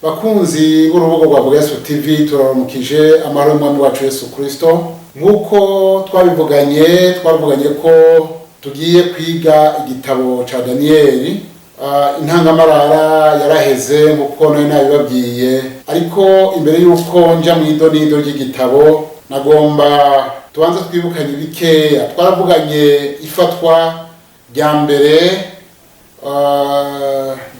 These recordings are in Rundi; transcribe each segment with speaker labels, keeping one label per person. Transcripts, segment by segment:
Speaker 1: Bakunzi b'urubuga rwa Vuga Yesu TV, turaramukije amahoro y'Umwami wacu Yesu Kristo. Nk'uko twabivuganye, twavuganye ko tugiye kwiga igitabo ca Daniyeli. Intangamarara yaraheze nk'uko nari nabibabwiye, ariko imbere y'uko nja mu idonido ry'igitabo, nagomba tubanze twibukanye bikeya. Twaravuganye ifatwa rya mbere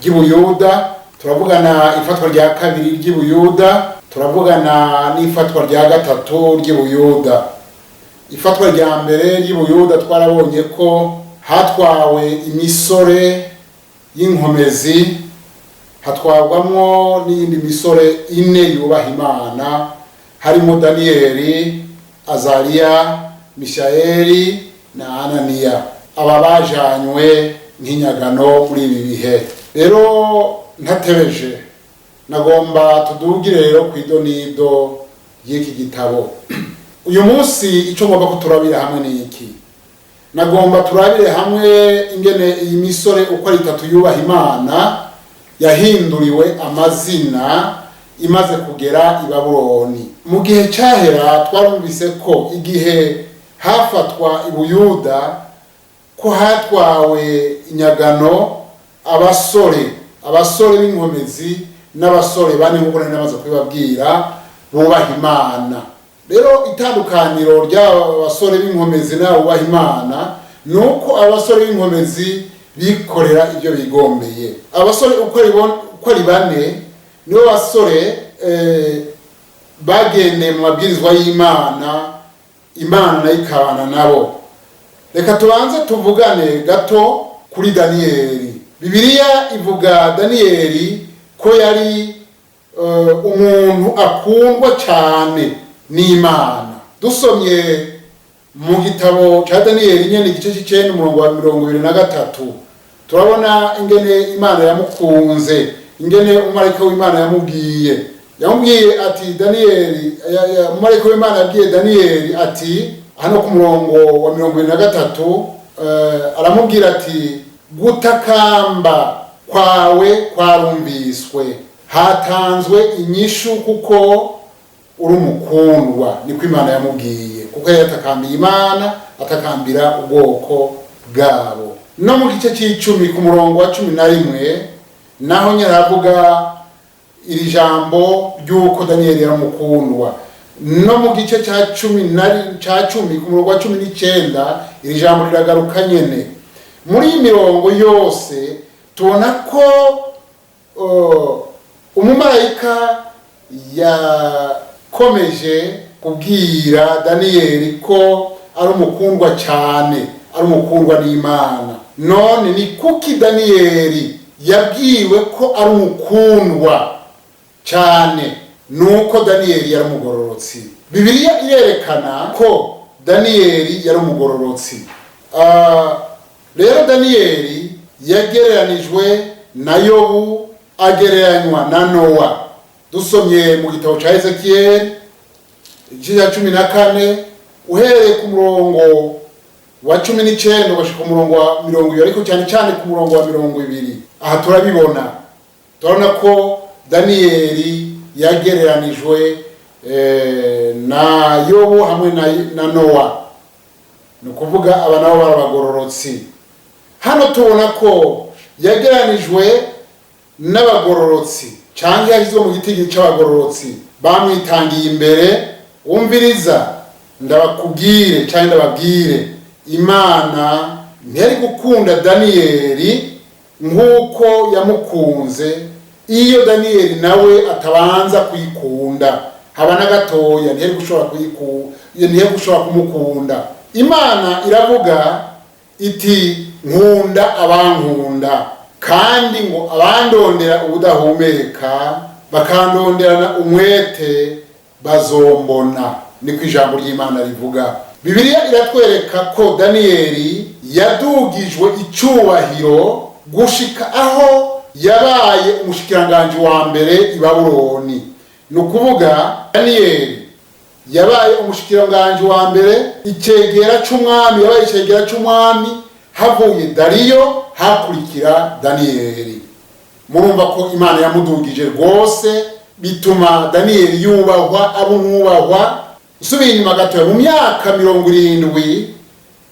Speaker 1: ry'Ibuyuda, turavugana ifatwa rya kabiri ry'Ibuyuda, turavugana n'ifatwa rya gatatu ry'Ibuyuda. Ifatwa rya mbere ry'Ibuyuda, twarabonye ko hatwawe imisore y'inkomezi, hatwarwamwo n'iyindi misore ine yubaha Imana, harimo Daniyeli, Azariya, Mishayeli na Ananiya. Aba bajanywe nk'inyagano muri ibi bihe. Rero ntatebeje, nagomba tudugire rero ku idonido y'iki gitabo uyu munsi. Icyo ngomba ko turabira hamwe ni iki? Nagomba turabire hamwe ingene iyi misore uko ari itatu yubaha Imana yahinduriwe amazina imaze kugera i Babuloni. Mu gihe cyahera twarumvise ko igihe hafatwa i Buyuda, ko hatwawe inyagano abasore b'inkomezi n'abasore bane, nk'uko nari namaze kubibabwira, bubaha Imana. Rero itandukaniro ry'aba basore b'inkomezi n'abo bubaha Imana ni uko abasore b'inkomezi bikorera ibyo bigombeye. Abasore uko ari bane nibo basore bagendeye mu mabwirizwa y'Imana, Imana nayo ikabana nabo. Reka tubanze tuvugane gato kuri Daniyeli. Bibiliya ivuga Daniyeli ko yari umuntu akundwa cyane n'Imana. Dusomye mu gitabo cya Daniyeli nyene, igice c'icenda, umurongo wa 23, turabona ingene Imana yamukunze, ingene umumarayika w'Imana yamubwiye ati Daniyeli, umumarayika w'Imana yabwiye Daniyeli ati, hano ku murongo wa 23, aramubwira ati: "Gutakamba kwawe kwarumviswe, hatanzwe inyishu kuko uri umukundwa." Niko Imana yamubwiye, kuko yari yatakambiye Imana, atakambira ubwoko bwabo. No mu gice c'icumi, ku murongo wa 11, naho nyine aravuga iri jambo ry'uko Daniyeli yari umukundwa. No mu gice cya cumi cya 10, ku murongo wa 19, iri jambo riragaruka nyene. Muri iyi mirongo yose tubona ko umumarayika yakomeje kubwira Daniyeli ko ari umukundwa cyane, ari umukundwa n'Imana. None ni kuki Daniyeli yabwiwe ko ari umukundwa cyane? Nuko Daniyeli yari umugororotsi. Bibiliya irerekana ko Daniyeli yari umugororotsi. Rero Daniyeli yagereranijwe na Yobu, agereranywa na Nowa. Dusomye mu gitabo cya Ezekiyeli, igice cya 14, uhereye ku murongo wa 19 ugashika ku murongo wa 20, ariko cyane cyane ku murongo wa 20, aha turabibona. Turabona ko Daniyeli yagereranijwe na Yobu hamwe na Nowa, ni ukuvuga aba nabo barabagororotsi. Hano tubona ko yagereranijwe n'abagororotsi, cyangwa yashyizwe mu giti cy'abagororotsi bamwitangiye imbere. Wumviriza ndabakubwire cyangwa ndababwire, Imana ntiyari gukunda Daniyeli nk'uko yamukunze iyo Daniyeli nawe atabanza kuyikunda haba na gatoya. Ntiyari gushobora kumukunda. Imana iravuga iti: "Nkunda abankunda", kandi ngo abandondera ubudahumeka, bakandonderana umwete, bazombona. Niko ijambo ry'Imana rivuga. Bibiliya iratwereka ko Daniyeli yadugijwe icyubahiro gushika aho yabaye umushikiranganji wa mbere i Babuloni. Ni ukuvuga Daniyeli yabaye umushikiranganji wa mbere, icegera c'umwami. Yabaye icegera c'umwami, havuye Dariyo hakurikira Daniyeli. Murumva ko Imana yamudugije rwose, bituma Daniyeli yubahwa, aba umwubahwa. Usubiye inyuma gatoya, mu myaka 70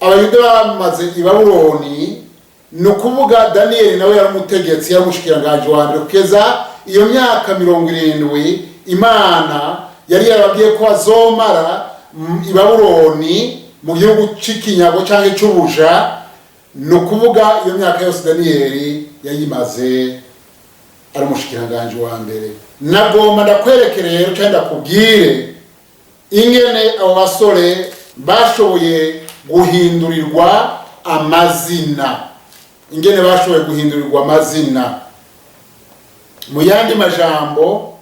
Speaker 1: Abayuda bamaze i Babuloni, ni ukuvuga Daniyeli nawe yari umutegetsi, yari umushikiranganji wa mbere. Kugeza iyo myaka 70 Imana yari yarababwiye ko azomara i Babuloni mu gihugu c'ikinyago canke c'ubuja. Ni ukuvuga iyo myaka yose Daniyeli yayimaze ari umushikiranganji wa mbere. Nagomba ndakwereke rero canke ndakubwire ingene abo basore bashoboye guhindurirwa amazina, ingene bashoboye guhindurirwa amazina. Mu yandi majambo,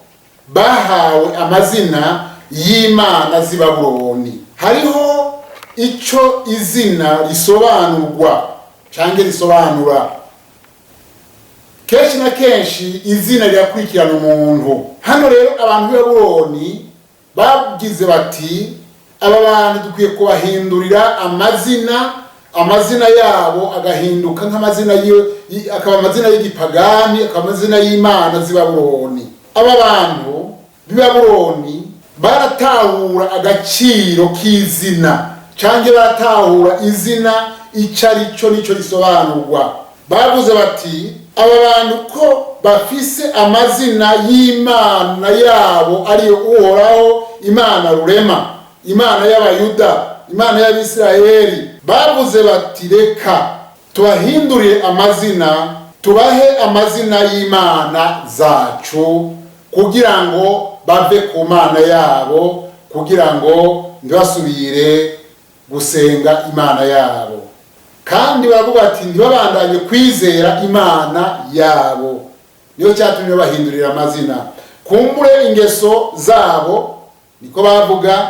Speaker 1: bahawe amazina y'imana z'i Babuloni. Hariho ico izina risobanurwa canke risobanura. Kenshi na kenshi izina rirakurikirana umuntu. Hano rero abantu b'i Babuloni bagize bati: aba bantu dukwiye kubahindurira amazina, amazina yabo agahinduka nk'amazina akaba amazina y'igipagani, akaba amazina y'imana z'i Babuloni. Aba bantu b'i Babuloni baratahura agaciro k'izina, canke baratahura izina ico ari cyo n'ico risobanurwa. Bavuze bati: aba bantu ko bafise amazina y'Imana yabo, ariyo Uhoraho Imana rurema, Imana y'Abayuda, Imana y'Abisirayeli, bavuze bati: reka tubahindurire amazina, tubahe amazina y'imana zacu, kugira ngo bave ku mana yabo, kugira ngo ntibasubire gusenga Imana yabo. Kandi baravuga ati: ntibabandanye kwizera Imana yabo. Niyo cyatumye bahindurira amazina. Kumbure ingeso zabo, niko bavuga,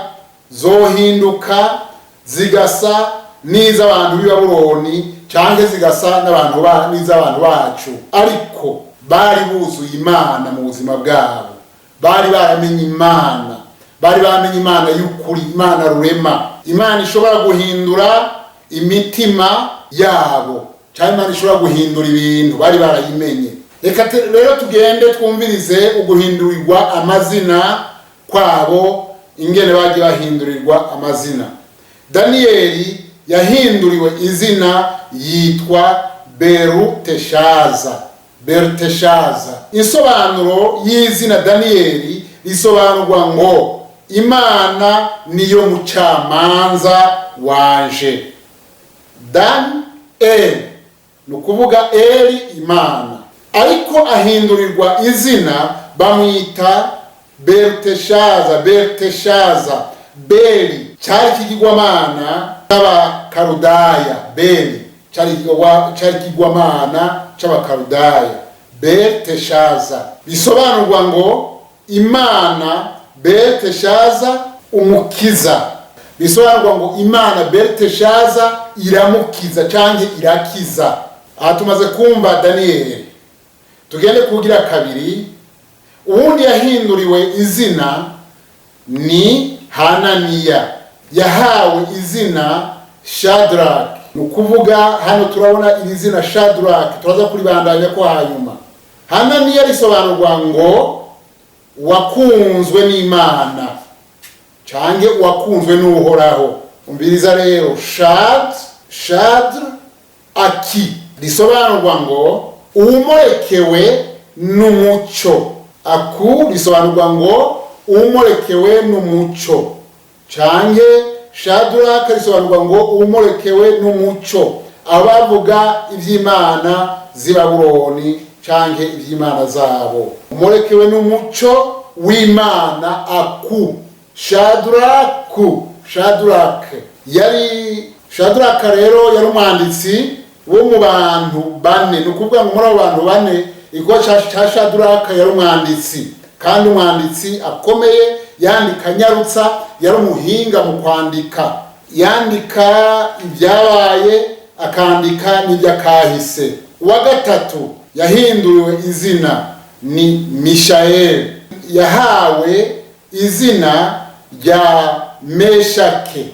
Speaker 1: zohinduka zigasa n'iz'abantu b'i Babuloni, canke zigasa n'abantu n'iz'abantu bacu. Ariko bari buzuye Imana mu buzima bwabo, bari baramenye Imana, bari bamenye Imana y'ukuri, Imana rurema, Imana ishobora guhindura imitima yabo, cyangwa Imana ishobora guhindura ibintu, bari barayimenye. Reka rero tugende twumvirize uguhindurirwa amazina kwabo, ingene bagiye bahindurirwa amazina. Daniyeli yahinduriwe izina yitwa Beruteshaza. Beruteshaza, insobanuro y'izina Daniyeli risobanurwa ngo: Imana niyo mucamanza wanje. Dan El, ni ukuvuga Eli Imana. Ariko ahindurirwa izina, bamwita Beruteshaza. Beruteshaza, Beli cyari ikigirwamana c'Abakaludaya. Beli cyari ikigirwamana c'Abakaludaya. Beruteshaza bisobanurwa ngo Imana Beruteshaza umukiza, bisobanurwa ngo Imana Beruteshaza iramukiza canke irakiza. Aha tumaze kumva Daniyeli, tugende kugira kabiri. Uwundi yahinduriwe izina ni Hananiya, yahawe izina Shadrach. Ni ukuvuga hano turabona iri zina Shadrach, turaza kuribandanya ko hanyuma. Hananiya risobanurwa ngo wakunzwe n'Imana canke wakunzwe n'Uhoraho. Umviriza rero, Shad, Shadr aki risobanurwa ngo uwumorekewe n'umuco. Aku risobanurwa ngo uwumorekewe n'umuco, canke Shadrach risobanurwa ngo uwumorekewe n'umuco. Aho bavuga ivy'imana z'i Babuloni canke ivy'imana zabo, umurekewe n'umuco w'Imana aku. Shadraku, Shadrach yari, Shadrach rero yari umwanditsi wo mu bantu bane. Ni ukuvuga ngo muri abo bantu bane, igikorwa ca Shadrach, yari umwanditsi, kandi umwanditsi akomeye, yandika nyarutsa, yari umuhinga mu kwandika, yandika ibyabaye, akandika n'ibyakahise. Uwa gatatu yahinduriwe izina ni Mishayeli, yahawe izina rya Meshake.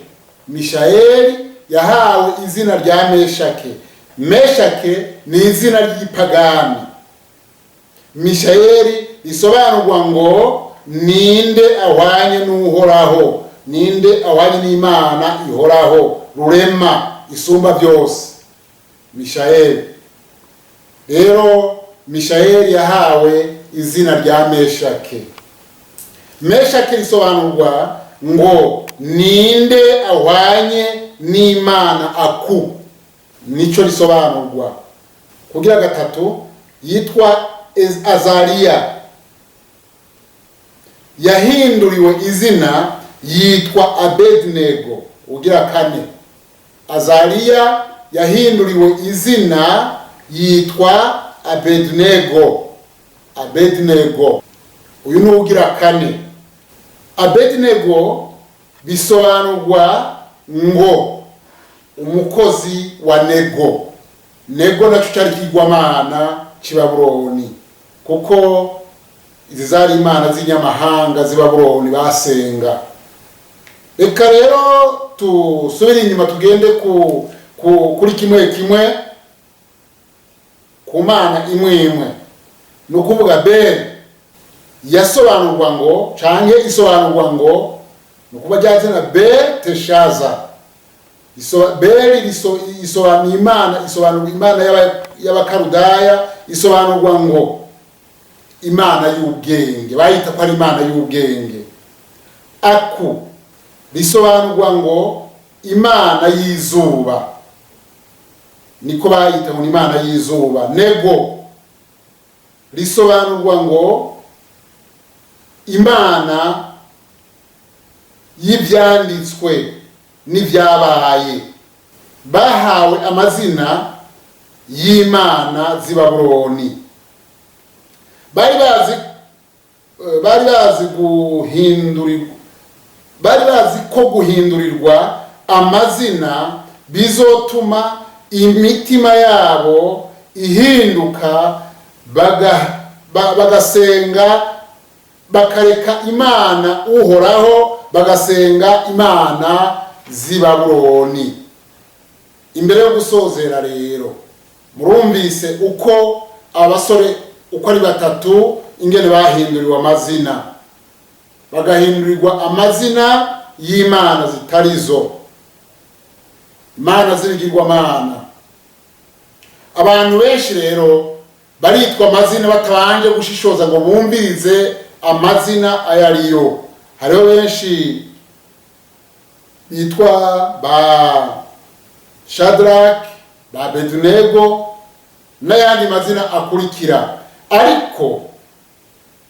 Speaker 1: Mishayeli yahawe izina rya Meshake. Meshake ni izina ry'ipagani. Mishayeli risobanurwa ngo ninde ahwanye n'Uhoraho, ninde ahwanye n'Imana ihoraho, rurema isumba byose. Mishayeli rero, Mishayeli yahawe izina rya Meshake. Meshake risobanurwa ngo ninde ahwanye n'Imana aku, nico risobanurwa. Kugira gatatu yitwa Azariya, yahinduriwe izina yitwa Abednego. Ugira kane, Azariya yahinduriwe izina yitwa Abednego. Abednego uyu ni ugira kane. Abednego bisobanurwa ngo umukozi wa Nego. Nego naco cari kigwamana c'i Babuloni, kuko izi zari imana z'inyamahanga z'i Babuloni basenga. Reka rero tusubire inyuma, tugende kuri kimwe kimwe, ku mana imwe imwe. Ni ukuvuga Beli yasobanurwa ngo, canke isobanurwa ngo, ni ukuvuga rya zina Belteshaza. Beli isobanura Imana, isobanurwa Imana y'Abakarudaya, isobanurwa ngo Imana y'ubwenge, bayita ko ari Imana y'ubwenge. Aku risobanurwa ngo Imana y'izuba, niko bayita ngo Imana y'izuba. Nego risobanurwa ngo Imana y'ivyanditswe n'ivyabaye. Bahawe amazina y'imana z'i Babuloni. Bari bazi guhindurirwa, bari bazi ko guhindurirwa amazina bizotuma imitima yabo ihinduka, bagasenga, bakareka Imana Uhoraho, bagasenga imana z'i Babuloni. Imbere yo gusozera rero, murumvise uko abasore uko ari batatu ingene bahinduriwe amazina, bagahindurirwa amazina y'imana zitarizo, imana z'ibigirwamana. Abantu benshi rero baritwa amazina batabanje gushishoza ngo bumvirize amazina ayo ariyo. Hariho benshi bitwa ba Shadrach, ba Abednego n'ayandi mazina akurikira, ariko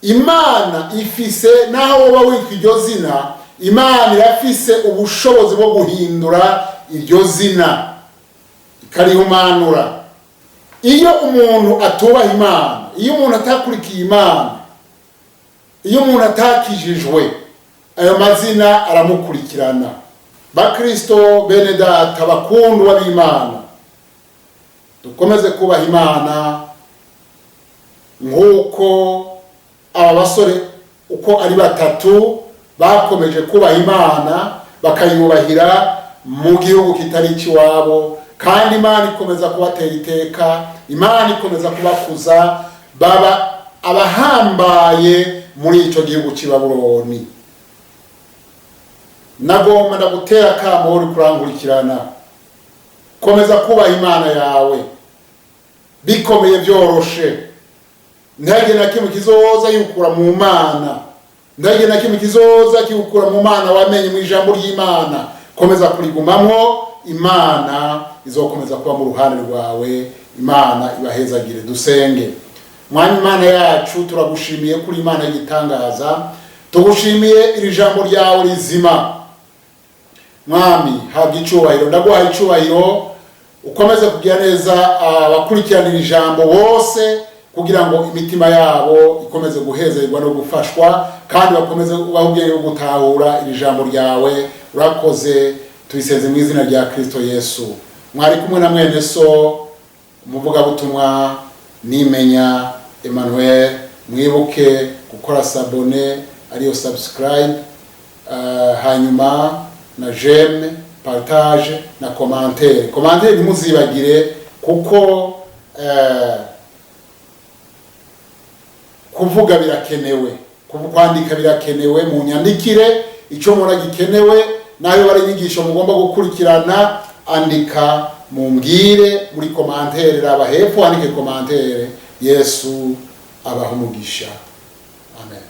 Speaker 1: Imana ifise, naho woba witwa iryo zina, Imana irafise ubushobozi bwo guhindura iryo zina ikarihumanura. Iyo umuntu atubaha Imana, iyo umuntu atakurikiye Imana, iyo umuntu atakijijwe, ayo mazina aramukurikirana. Bakristo bene data bakundwa b'Imana, dukomeze kubaha Imana nk'uko aba basore uko ari batatu bakomeje kubaha Imana, bakayubahira mu gihugu kitari icy'iwabo, kandi Imana ikomeza kubatera iteka, Imana ikomeza kubakuza, baba abahambaye muri icyo gihugu cy'i Babuloni. Nagomba ndagutera akamo uri kurankurikirana: komeza kubaha Imana yawe, bikomeye byoroshe. Ntihagire na kimwe kizoza yukura mu Mana, ntihagire na kimwe kizoza kiwukura mu Mana wamenye mu ijambo ry'Imana. Komeza kurigumamwo, Imana izokomeza kuba mu ruhande rwawe. Imana ibahezagire. Dusenge. Mwami Imana yacu, turagushimiye kuri Imana y'igitangaza, tugushimiye iri jambo ryawe rizima. Mwami, habwa icubahiro, ndaguhaye icubahiro. Ukomeze kugira neza abakurikiranira ijambo bose, kugira ngo imitima yabo ikomeze guhezerwa no gufashwa, kandi bakomeze kubaha ubwenge bwo gutahura iri jambo ryawe. Urakoze, tubisenze mu izina rya Kristo Yesu. Mwari kumwe na mwene so umuvugabutumwa Nimenya Emmanuel. Mwibuke gukora s'abonner, ariyo subscribe, hanyuma na j'aime, partage na commentaire. Commentaire ntimuzibagire, kuko Kuvuga birakenewe, kwandika birakenewe. Mu nyandikire icyo mubona gikenewe, nayo bari inyigisho mugomba gukurikirana, andika mumbwire muri commentaire. Raba hepfo, wandike commentaire. Yesu abaha umugisha. Amen.